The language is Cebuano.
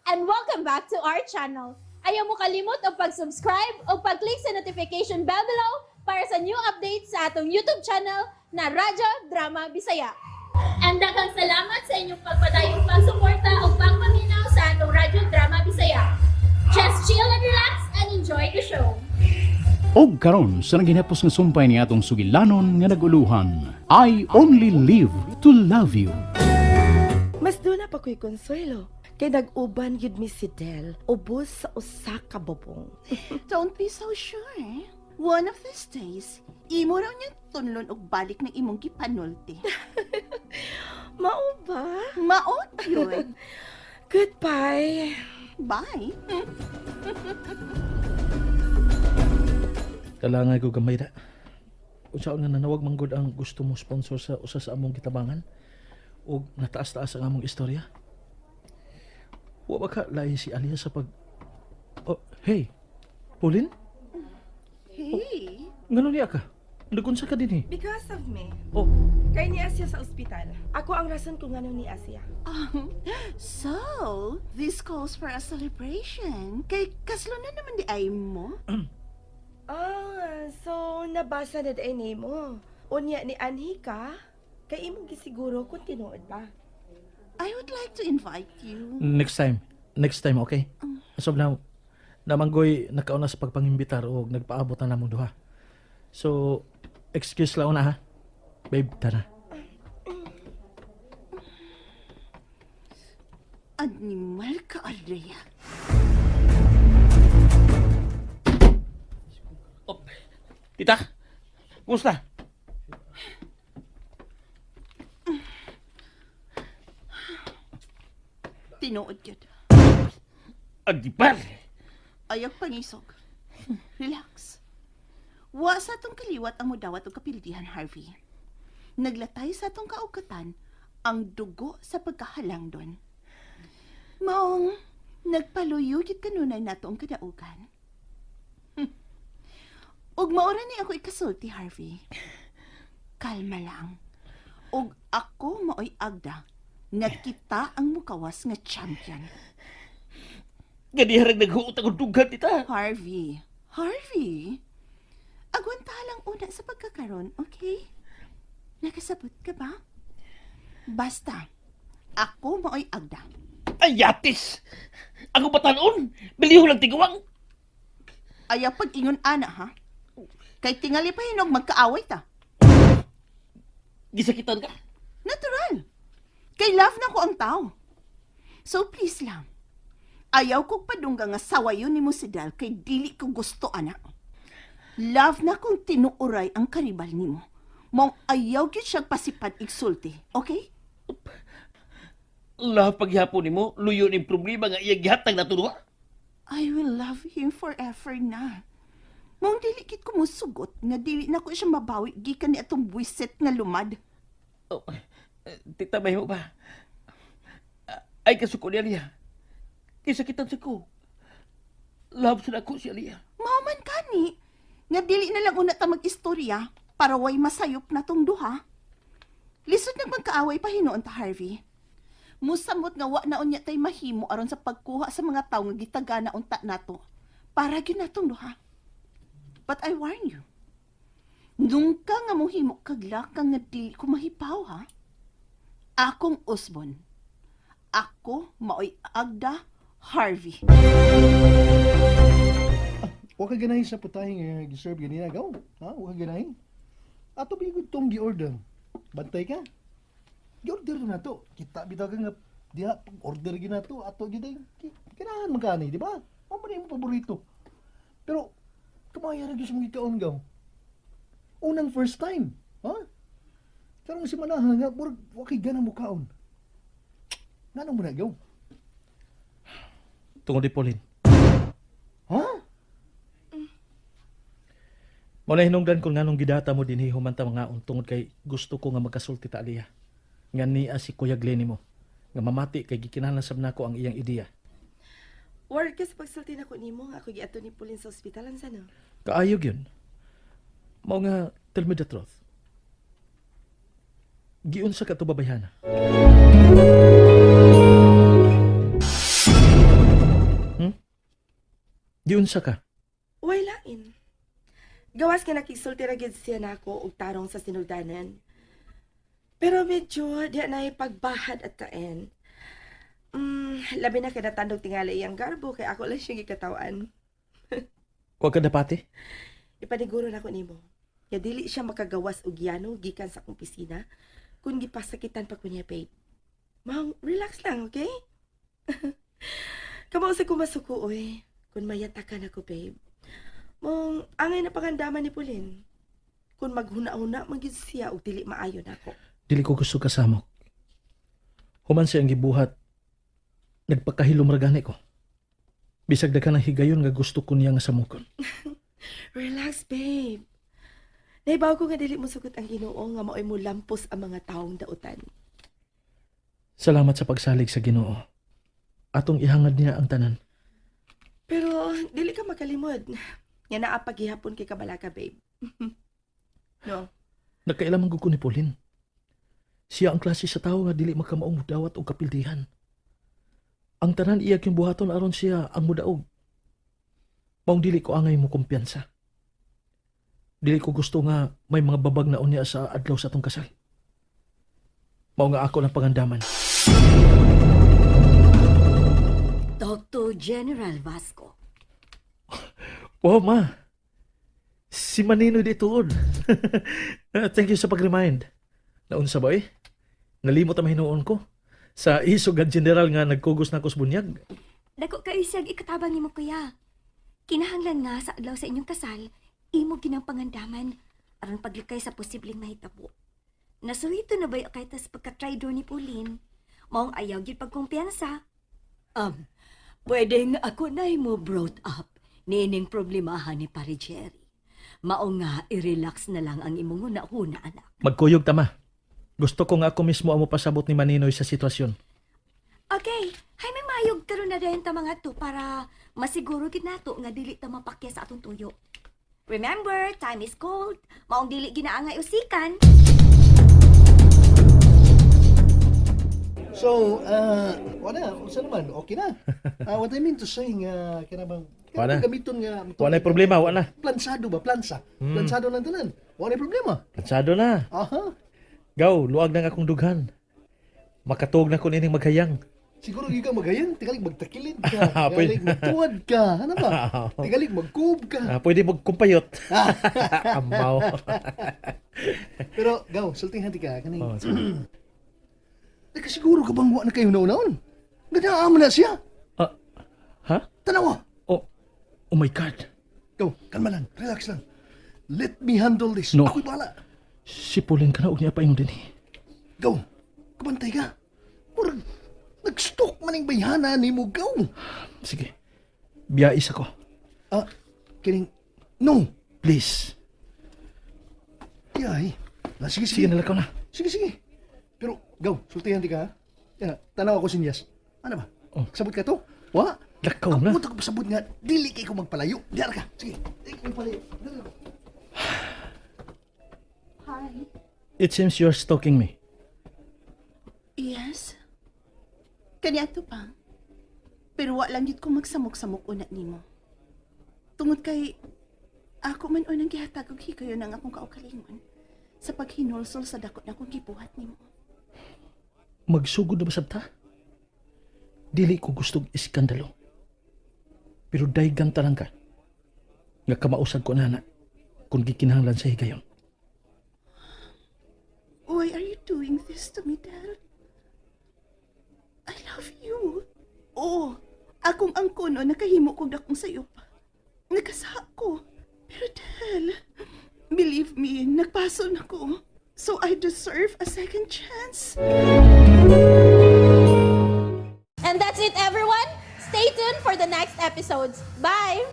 And welcome back to our channel. Ayaw mo kalimot og pag-subscribe o pag-click sa notification bell below para sa new updates sa atong YouTube channel na Radyo Drama Bisaya. And daghang salamat sa inyong pagpadayong pagsuporta o pagpaminaw sa atong Radyo Drama Bisaya. Just chill and relax and enjoy the show. Og karon sa naghinapos nga sumpay ni atong sugilanon nga naguluhan, I Only Live to Love You. Mas duna pa ko'y konsuelo. Kay nag-uban yun mi si Del, ubos sa usa ka bubong. Don't be so sure, eh. One of these days, imo raw niyang tunlon og balik ng imong gipanulti. Mao ba? Mao gyud. Goodbye. Bye. Kalangay ko gamay da. Unsaon nga nanawag manggod ang gusto mo sponsor sa usa sa among gitabangan ug nataas-taas ang among istorya. Wa ba ka lahi si Alia sa pag... Oh, hey, Pauline? Hey. Ngano niya ka? Nagunsa ka din eh. Because of me. Oh, Kay niya siya sa ospital. Ako ang rason kung ngano niya siya. So, this calls for a celebration. Kay kaslo na naman di ay mo. Ah, so nabasa na day nimo. Unya ni anhi ka, kay imong gisiguro kung tinuod ba. I would like to invite you. Next time. Next time, okay? As of now, namanggoy nakauna sa pagpangimbitar o nagpaabot na namong duha. So, excuse lang una ha. Babe, tara. Animal ka, Alrea. Oh, tita, kumusta? Tinuod gyud. Agipar! Ayaw pangisog. Relax. Wa sa atong kaliwat ang mudawat og kapildihan, Harvey. Naglatay sa atong kaugatan ang dugo sa pagkahalang doon. Maong nagpaluyo gid kanunay nato ang kadaugan. Ug maura ni ako ikasulti, Harvey. Kalma lang. Ug ako maoy agda nga kita ang mukawas nga champion. Ganiharag naghuot akong dughan, tita. Harvey, Harvey, agwanta lang una sa pagkakaroon, okay? Nakasabot ka ba? Basta, ako maoy agda. Ay, yatis! Ako batanon! Biliho lang tiguang! Ayaw pag-ingon ana, ha? Kay tingali pa hinog magkaaway ta. Gisakitan ka? Natural. Kay love na ko ang tao. So please lang. Ayaw kong padungga nga sawayon nimo si Del kay dili ko gusto ana. Love na kong tinuuray ang karibal nimo. Mong ayaw gyud siya pasipad igsulti, okay? Love paghihapon nimo, luyo ning problema nga iyang gihatag na tuwa. I will love him forever na. Mong dili kit ko musugot nga dili na ko siya mabawi gikan ni atong buwisit nga lumad. Oh, tita, may mo ba? Ay, kasuko ni Alia. Gisakitan sa ko. Love sa ako si Alia. Mao man kani nga dili na lang una ta mag-istorya para way masayop na tong duha. Lisod nag magkaaway pa hinuon ta, Harvey. Musamot nga wa na unya tay mahimo aron sa pagkuha sa mga tawo nga gitagana unta nato. Para gyud natong duha. But I warn you. Nungka nga mohimo kag lakang nga dili ko mahipaw ha. Akong usbon. Ako maoy agda Harvey. Wa ka ganahin sa putahe nga gi-serve ganina gaw. Ha? Wa ka ganahin. Ato ba yung tong gi-order? Bantay ka. Gi-order na to. Kita bitaw ka nga diha pag order gyud nato ato gyud ay kailangan man kani, di ba? Mao man imong paborito. Pero kumaya ra gyud sa mga gikaon gaw. Unang first time, ha? Karong si Manaha nga murag wa kay gana mo kaon. Ngano mo na gaw? Tungod di Pauline. Ha? Mao na hinungdan ko nganong gidata mo dinhi human ta mangaon tungod kay gusto ko nga magkasulti ta Alia. Nga niya si Kuya Glenny mo. Nga mamati kay gikinahanglan sab nako ang iyang ideya. Worried ka sa pagsulti nako nimo nga ako giadto ni Pauline sa ospital unsa no? Kaayog yun. Mao nga tell me the truth. Giunsa ka to babayhana? Naunsa ka? Way lain. Gawas ka nakigsulti ra gyud siya nako og tarong sa sinugdanan. Pero medyo diya na pagbahad at tain. Labi na kay natandog tingali iyang garbo kay ako lang siya gikatawan. Wa ka dapati? Ipaniguro nako nimo. Ya dili siya makagawas og yano gikan sa akong opisina kung gipasakitan pa ko niya, babe. Maong relax lang, okay? Kamao sa kumasuko, oy. Kung mayatakan ako, babe. Mong angay na pangandaman ni Pauline. Kung maghuna-huna, magyud siya og dili maayo nako. Dili ko gusto kasamok. Human siya ang gibuhat, nagpakahilom ra gani ko. Bisag daghan ang higayon nga gusto ko niya nga samukon. Relax, babe. Naibaw ko nga dili mo sugot ang Ginoo nga maoy mo lampos ang mga taong dautan. Salamat sa pagsalig sa Ginoo. Atong ihangad niya ang tanan. Pero dili ka makalimod. Nga naa paghihapon kay kabalaka, babe. No. Nagkailaman gud ko ni Pauline. Siya ang klase sa tawo nga dili makamaong mudawat og kapildihan. Ang tanan iya yung buhaton aron siya ang mudaog. Maong dili ko angay mo kumpiyansa. Dili ko gusto nga may mga babag na unya sa adlaw sa atong kasal. Mao nga ako ng pangandaman. Dr. General Vasco. Wow, ma. Si Manino di tuod. Thank you sa pag-remind. Naunsa ba eh? Nalimot ang mahinuon ko. Sa isog at general nga nagkugos na ako sa bunyag. Dako kayo siyang ikatabang nimo kuya. Kinahanglan nga sa adlaw sa inyong kasal, imo ginang pangandaman aron paglikay sa posibleng mahitabo. Nasuhito na ba kay tas pagka-traidor ni Pauline? Maong ayaw gyud pagkumpiyansa. Pwedeng ako na mo brought up niining problemahan ni Pare Jerry. Mao nga, i-relax na lang ang imong huna-huna, anak. Magkuyog tama. Gusto ko nga ako mismo ang mapasabot ni Maninoy sa sitwasyon. Okay, hay may mayog karon na dayon ta mga to para masiguro gid nato nga dili ta mapakya sa atong tuyo. Remember, time is gold. Maong dili ginaangay usikan. So, wala, unsa naman, okay na. What I mean to say nga, kana bang, Wala. kana gamiton nga, Wala problema, wala. Plansado ba? Plansa. Plansado lang tanan. Wala problema. Plansado na. Aha. Gaw, luag na nga akong dughan. Makatuog na ko nining maghayang. Siguro yung ka magayan, tigalig magtakilid ka, Pwede. tigalig magtuwad ka, ano ba? Tigalig magkub ka. Ah, pwede magkumpayot. Amaw. Pero, gaw, sultingan ti ka, kaning, Oh, sige. nakasiguro ka bang wa na kayo nauna-on? Ganaan mo na siya. Ah, ha? Tanawa. Oh, oh my God. Gaw, kalma lang, relax lang. Let me handle this. No. Ako'y bahala. Si Pauline ka na og niya paingon din eh. Gaw, kabantay ka. Murag, nag-stalk man ang bayhana ni mo, gaw. Sige. Biyais ako. Ah, kining, no. Please. Yay. Ah, sige, Sige, sige. nalakaw na. Sige, sige. Pero, gaw, sultihan di ka, ha? Yan, tanaw ako sinyas. Ano ba? Oh. Sabot ka to? Wa? Lakaw na. Ang puta ko pasabot nga, dili kay ko magpalayo. Diyan ka. Sige, dili ko magpalayo. Dili ko. Hi. It seems you're stalking me. Yes. Kaniadto pa. Pero wa lang gyud ko magsamok-samok una nimo. Tungod kay ako man unang gihatag og higayon ang akong kaugalingon sa paghinulsol sa dako na akong gibuhat nimo. Magsugod na ba sabta? Dili ko gustog iskandalo. Pero daygan talang ka. Nga kamausag ko nana kung gikinahanglan sa higayon. Why are you doing this to me, Del? I love you. Oo, akong angkono nakahimo kog dakong sayop. Nagkasa ko. Pero Del, believe me, nagpaso na ko. So I deserve a second chance. And that's it, everyone. Stay tuned for the next episodes. Bye!